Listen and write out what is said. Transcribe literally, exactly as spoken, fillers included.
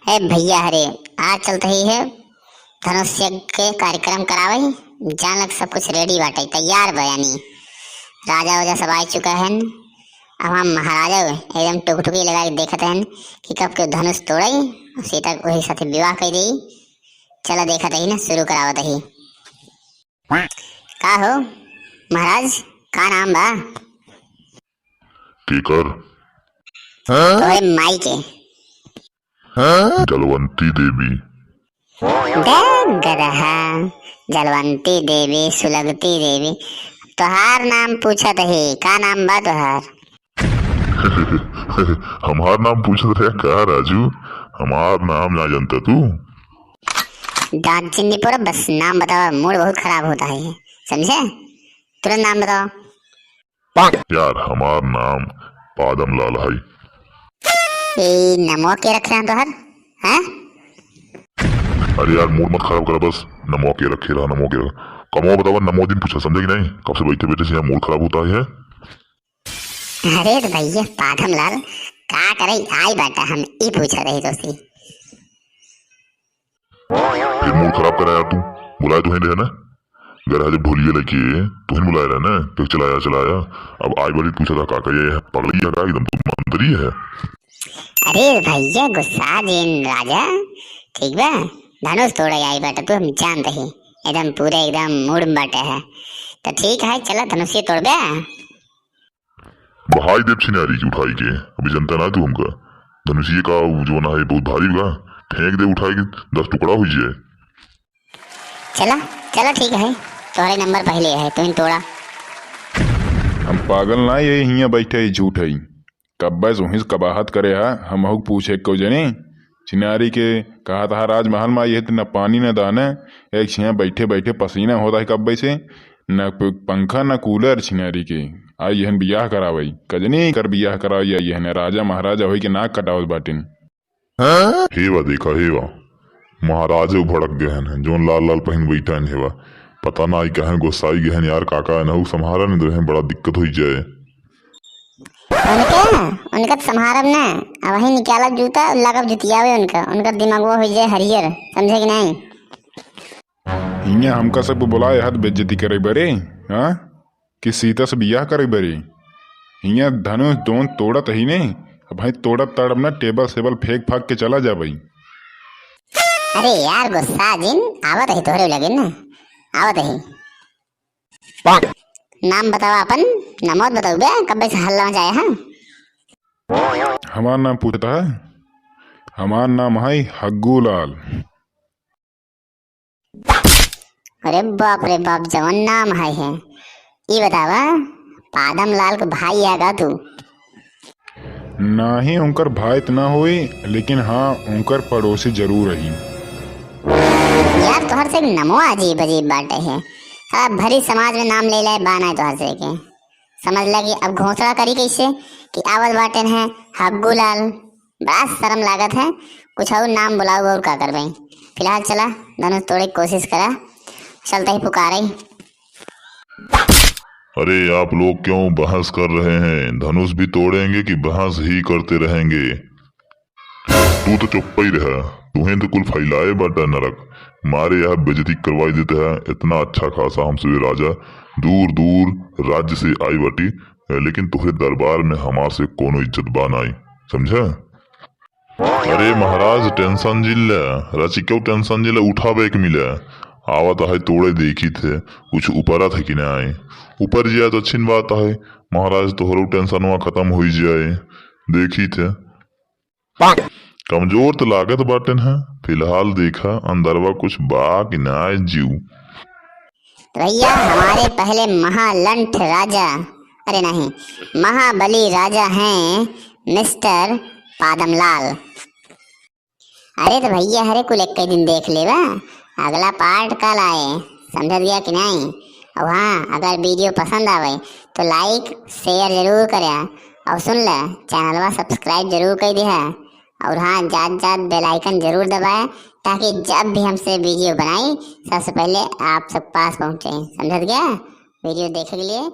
ए भइया हरे, आज चलत ही है धनुष यज्ञ के कार्यक्रम करावइ। जान लग सब कुछ ready बाटे, तैयार बा, यानी राजा वाजा सब आइ चुका हन। अब हम महाराजा एकदम टुकटुकी लगाइ के देखत हन कि कब के धनुष तोड़इ, सीता के वही साथे विवाह कइ देइ। चला देखत ही ना, शुरू करावत ही। का हो महाराज, का नाम बा? केकर? तोहरे माई के। जलवंती देवी। दे गदहा, जलवंती देवी, सुलगती देवी, तोहार नाम पूछत ही, का नाम बा तोहार? हमार नाम पूछत रहे का राजू? हमार नाम ना जानता तू? दांत चिन्नी पर बस नाम बतावा, mood बहुत खराब होता है, समझे? तुरंत नाम बतावा। यार, हमार नाम पादम लाल है। ए, नमो के रखे हैं तोहर, हैं? अरे यार, mood मत खराब करा, बस नमो के रखे रहा, नमो के रहा। कमो बतावा, नमो दिन पूछा, समझे कि नहीं? कब से बैठे बैठे से यहाँ mood खराब होता है। अरे तो भइया पादम लाल, का करे आई बाटा, हम ई पूछा रही दोस्ती। फिर mood खराब करा यार तू, बुलाए तुहिन रहे ना, घर जब ढोलिया लेके तुहिन बुलाए रहे ना, तो चलाया चलाया, अब आई बारी पूछा था का कहे है, पगली है का, एकदम तू मंत्री है। अरे भइया गुस्सा जिन राजा, ठीक बा, धनुष तोड़े आई बाटा तू, हम जानत ही, एकदम पूरे एकदम mood में बाटे है, तो ठीक है, चला धनुषिये तोड़बे। बहाई देब छिनारी के उठाई के, अभी जनता ना तू हमका। धनुषिये का उ जौन है बहुत भारी बा, फेंक दे उठाई के दस टुकड़ा होइ जाए। चला, चला ठीक है, तोहरे नंबर पहिले है, तुहिन तोड़ा। हम पागल ना, ये हियाँ बैठे ही झूठ है। कब्बे से उहिस कबाहत करे हा, हमहू के पूछे को जनी। छिनारी के कहा था राजमहल में ये न पानी न दाना, एक छिया बैठे बैठे पसीना होता है कब्बे से, न प-, पंखा न cooler छिनारी के। आई यहन बियाह करावई, कजनी कर बियाह करावई, आई यहन राजा महाराजा होई के नाक कटावत बाटिन। हेवा देखा, हेवा, महाराजे भड़क गए हैं, जोन लाल लाल पहिन बैठा हैं, हेवा, पता ना आई कहन गोसाई गहन यार, काका एनहु संभारा नहीं देवे हैं, बड़ा दिक्कत होई जाए। उनके, उनका तो संभारब ना, अब वही निकालब जूता, लागब जुतियावे उनका, उनका दिमागवा होई जाए हरियर, समझे कि नहीं? हियाँ हमका सबको बुलाए हाथ बेइज्जती करे बरे, हाँ? कि सीता से बियाह करे बरे? हियाँ धनुष दोन तोड़त ही ने, अब भाई तोड़ब ताड़ब ना, टेबल सेबल फेंक फाक के चला जा भाई। अरे यार गुस्सा जिन, आवत ही तोहरे लगे ना, आवत ही। नाम बतावा अपन, नाम मत बताऊ बे, कब्बे से हल्ला मचाए हैं। हमार नाम पूछता है, हमार नाम है हग्गू लाल। अरे बाप रे बाप, जवन नाम है, है। ई बतावा, पादम लाल के भाई है का तू? नाही, उनकर भाई त ना होई, लेकिन हाँ, उनकर पड़ोसी जरूर रही। यार, तोहर से नमो अजीब अजीब बाटे है। साला भरी समाज में नाम ले ले बा ना तोहर से के। समझ ला कि अब घोषणा करी कैसे कि आवत बाटेन है हग्गू लाल। बड़ा शर्म लागत है, कुछ और नाम बुलाओ और का करबे। फिलहाल चला, धनुष तोड़े की कोशिश करा, चलते ही पुकारे। अरे, आप लोग क्यों बहस कर रहे हैं? धनुष भी तोड़ेंगे कि बहस ही करते रहेंगे? तू तो चुप्पा ही रहा, तुहें तो कुल फैलाए बाटा नरक। मारे यहाँ बेइज्जती करवाई देते हैं, इतना अच्छा खासा हम सभी राजा दूर दूर राज्य से आई बाटी, लेकिन तोहरे दरबार में हमार से कोनो इज्जत बा नाई, समझा? अरे महाराज, tension जिन ले, राची क्यों tension जिन ले, उठावे के मिले। आवत है तोड़े देखी थे, कुछ ऊपरत है कि नाई। ऊपर जिया तो अच्छी बात है, महाराज तोहरो tensionवा खत्म होई जाए। देखी थे। कमजोर तो लागत बाटेन है, फिलहाल देखा अंदरवा कुछ बा कि नाई जीव। भैया, हमारे पहले महालंठ राजा, अरे नहीं, महाबली राजा हैं मिस्टर पादमलाल। अरे तो भैया, हरे कुल एक दिन देख लेबा, अगला part कल आए, समझत गया कि नहीं? और हाँ, अगर video पसंद आवे तो like share जरूर करे, और सुन ले, channelवा subscribe जरूर कर दिया, और हाँ, जात जात bell icon जरूर दबाए, ताकि जब भी हमसे video बनाई, सबसे पहले आप सब पास पहुँचे। समझत गया? Video देखे के लिए